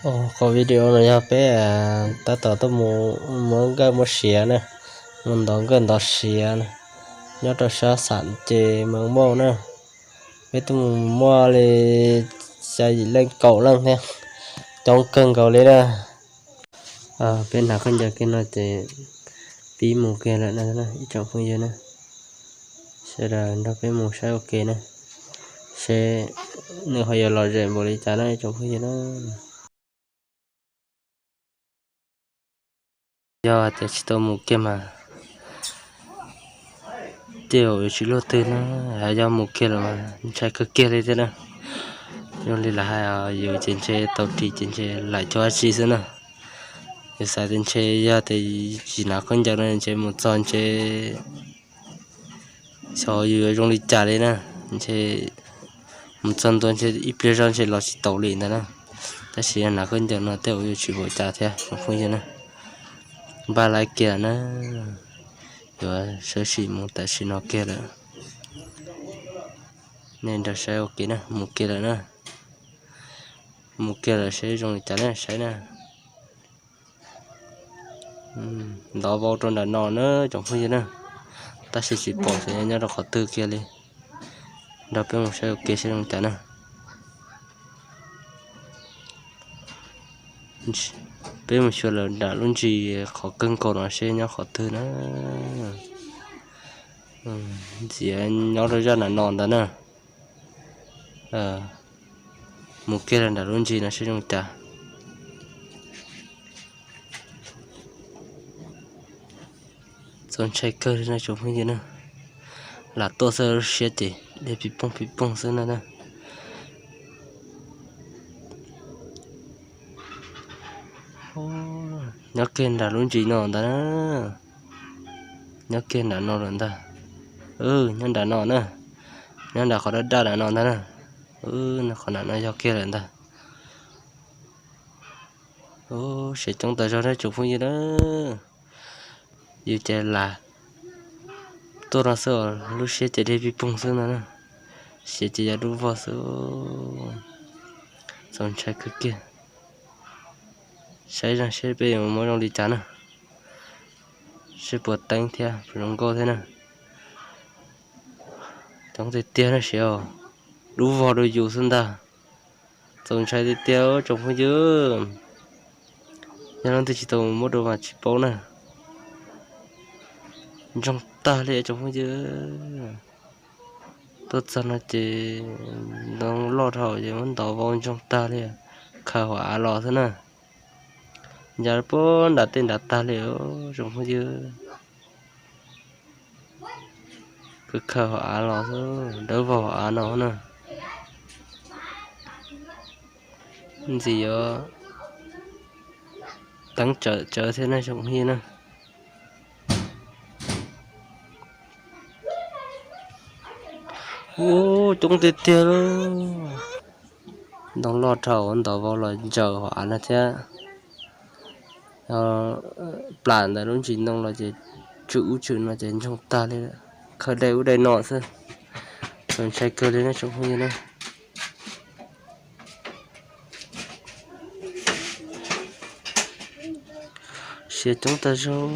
Qhov video no yog peb tab tom tuaj mus muab nkawj muab siav na, mus ntov nkawj ntov siav na, nyob rau sab xam ces Meej Vauj na. Peb tuaj mus muaj li xya yim leej kaum leej thiab, coob kawg nkaus li na. Peb hnav khaub ncaws kiag no ces pib mus kiag lawm na ib tsoom phooj ywg na. Sawv daws nrog peb mus saib ua ke na, seb nws ho yuav lom zem npaum li cas na ib tsoom phooj ywg na. Yog tias tsis tau mus kiag mas tej zaum yuav tsis luaj twg na, yog mus kiag lawm mas ntshai kawg kiag li thiab na. Zoo li lawv hais yus ces ntshe tau ris ces ntshe lam cuag dab tsi xwb na. Yus xav tias ntshe yog tias tsis hnav khaub ncaws no ntshe mus txog ntshe xyov yus yuav zoo li cas li na. Ntshe mus txog ntua ntshe ib pliag zog ntshe los tsis taus li ntag na. Tab sis hnav khaub ncaws no tej zaum yuav tsis pom cas thiab tsoom phooj ywg na. Npaj lawm kiag na, yuav sawv tsees mus tam sim no kiag lawm. Nej nrog saib ua ke na, mus kiag lawm na. Mus kiag lawm seb zoo li cas na saib na. Ntov vau rau nram no na tsoom phooj ywg na, tab sis tsis pom xyov nyob rau qhov twg kiag li. Nrog peb mus saib ua ke seb zoo cas na. Peb mus xyuas lawm nram lub ntsis qhov kawg nkaus no seb nyob qhov twg na. Ntxim nyob rau zaj nram no ntag na. Mus kiag rau nram lub ntsis no seb zoo cas. Txaus ntshai kawg li na tsoom phooj ywg na. Lam tuaj xwb lub siab ces dej pib poog pib poog xwb na na. Nyob kiag nram lub ntsis no ntag na. Nyob kiag nram no lawm ntag. Nyob nram no na. Nyob nram qhov daj daj nram no ntag na. Qhov nram no yog kiag lawm ntag. Siav coob tas zog na tsoom phooj ywg na. Yus ces lam tuaj no xwb, lub siab ces dej pib poog xwb no na. Siav ces yog dub vog xwb. Txaus ntshai kawg kiag. Saib zog seb peb yuav muab zoo li cas na. Seb puas teeb thiab puas zoo nkauj thiab na. Coob tiag tiag na siav, dub vog rau yus xwb ntag. Txaus ntshai tiag tiag tsoom phooj ywg. Yog leej twg tsis tau muab dua mas tsis paub na. Ntsoog tag li tsoom phooj ywg. Tuaj txog no ces ntoo loj dhau ces muab ntov vau ntsoog tag li, khaws hauv av los xwb na. Ncav puag nram tej nrad tag li tsoom phooj ywg. Khaws khaws hauv av los xwb, dawb vog hauv av no na. Ntxim yuav teeb tsawv tsawv thiab na tsoom phooj ywg na. Ub, coob tiag tiag lauj. Ntoo loj dhau ntov vau los ntsaws hauv av no thiab. Plam ntawm lub ntsis ntoo los ces tswm ub tswm no ces ntsoog tag li, khaws daim ub daim no xwb. Txaus ntshai kawg li na tsoom phooj ywg na. Siav coob tag zog,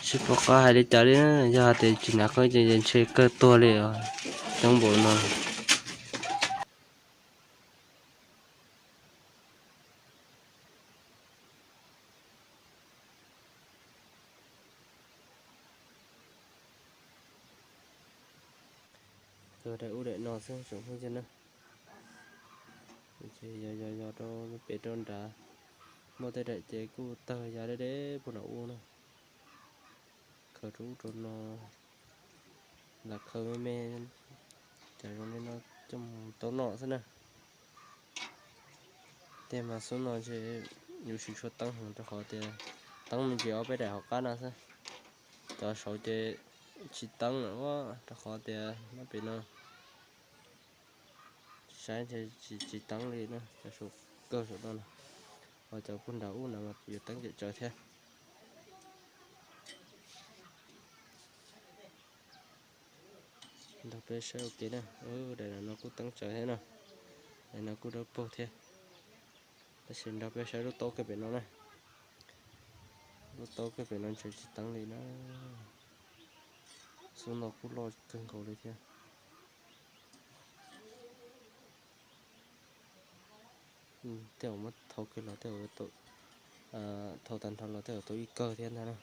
tsis pom qab hais li cas li. Yog hais tias tsis hnav khaub ncaws ces ntshe kawg tuag li os, coob npaum no. Khaws daim ub daim no xwb tsoom phooj ywg na. Yog yog yog rau pem rau nrad, muaj tej daim ces kuj tawg ya deb deb puag nram ub na. Khaws rau ub rau no, lam khaws me me, cas zoo li no coj mus tau noj xwb na. Tej mas xub no ntshe yuav tsis tshua teeb heev rau qhov tias teeb me ntsis ob peb daim hauv qab no xwb. Cov saud ces tsis teeb lawm rau qhov tias nyob pem no saib ntshe tsis teeb li na, cov saum kawg saum no na. Ho cov puag nram ub no mas yuav teeb tsawv tsawv thiab. Nrog peb saib ua ke na. Daim no kuj teeb tsawv thiab na, daim no kuj dawb paug thiab. Tab sis nrog peb saib lub taub kiag pem no na. Lub taub kiag pem no ntshe tsis teeb li na. Xub no kuj loj kawg nkaus li thiab. Tej zaum muab thau kiag los tej zaum, thau tag nrho los tej zaum tau ib kawg thiab ntag na.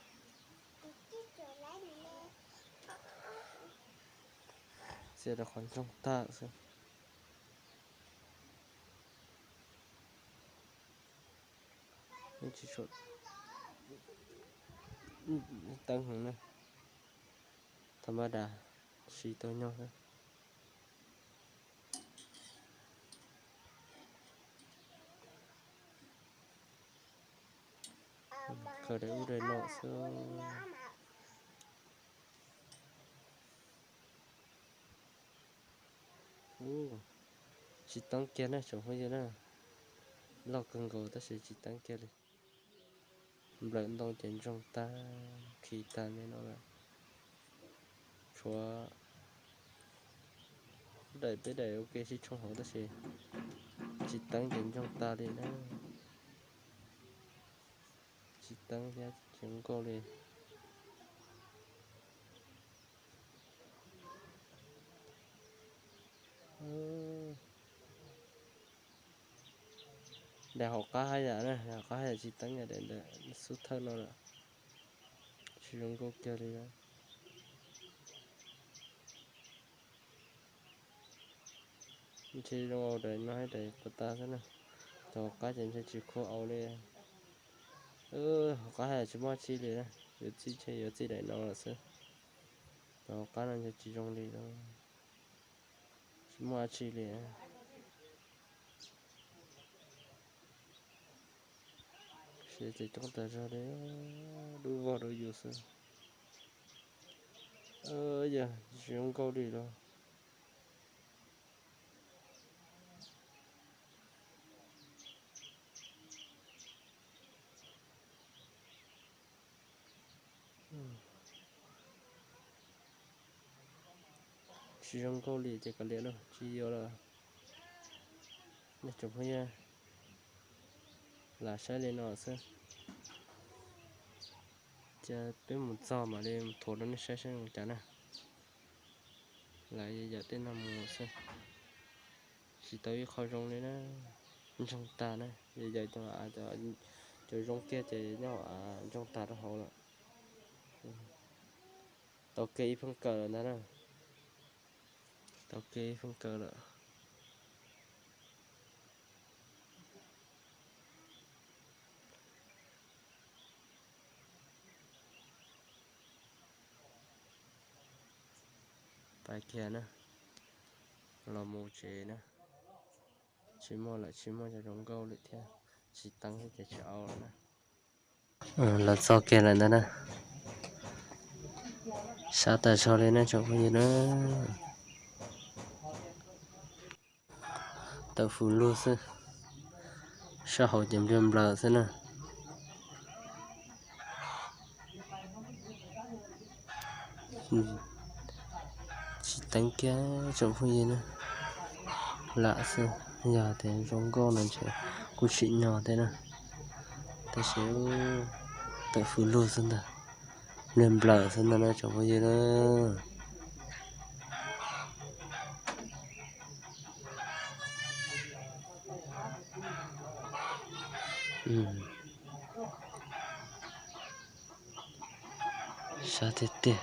Txiav rau qhov ntsoog tag xwb. Tsis tshua teeb heev na, tha mab das siv tau nyog xwb. Khaws daim ub daim no xwb. Tsis teeb kiag na tsoom phooj ywg na. Loj kawg nkaus tab sis tsis teeb kiag li. Nplawm ntoo ces ntsoog tag khi tag li no lawm. Tshuav daim peb daim ua ke sib tshooj hauv tab sis tsis teeb ces ntsoog tag li na. Tsis teeb thiab tsis zoo nkauj li. Daim hauv qab haj yam na, hauv qab haj yam tsis teeb yam daim ntawm xub thawj no lawm. Tsis zoo nkauj kiag li. Ntshe zoo au daim no hab daim puas tas xwb na. Tau hauv qab ces ntshe tsis khuv au li. Hauv qab haj yam tsis muaj dab tsi li na, yuav txij ntshe yuav txij daim no lawm xwb. Tau hauv qab no ntshe tsis zoo li, tsis muaj dab tsi li. Siav ces coob tas zog li, dub vog dub yus xwb. Yog tsis zoo nkauj li los. Tsis zoo nkauj li ces kav liam lauj, tsis yuav lawm. Nej tsoom phooj ywg, lam saib li no xwb. Ces peb mus txog mam li thuav rau nej saib saib zoo cas na. Lam yawm tej no mus xwb. Tsis tau ib qho zoo li na, ntsoog tag na. Yawm cov zoo kiag ces nyob ntsoog tag rau hauv lawm. Tau kev ib pheej kawm lawm ntag na. Tau kev ib pheej kawm lawm. Pais kiag na, los mus tsev na. Tsis muaj lawm, tsis muaj cov zoo nkauj lawm thiab, tsis teeb thiab ces tsis au lawm na. Los txog kiag lawm ntag na. Sab tas zog li na tsoom phooj ywg na. Tawm fws lug xwb, sab hauv ces npliag nplaws xwb na. Tsis teeb kiag tsoom phooj ywg na, lam xwb. Yog tias zoo nkauj no ntshe kuj tsim nyog thiab na, tab sis tawm fws lug xwb ntag, npliag nplaws xwb ntag na tsoom phooj ywg na. Sab tiag tiag.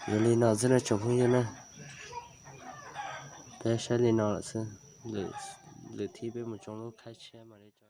Yuav li no xwb na tsoom phooj ywg na, peb saib li no lawm xwb, lwm thib peb mus tsoo lub khaib tshiab mam li tso.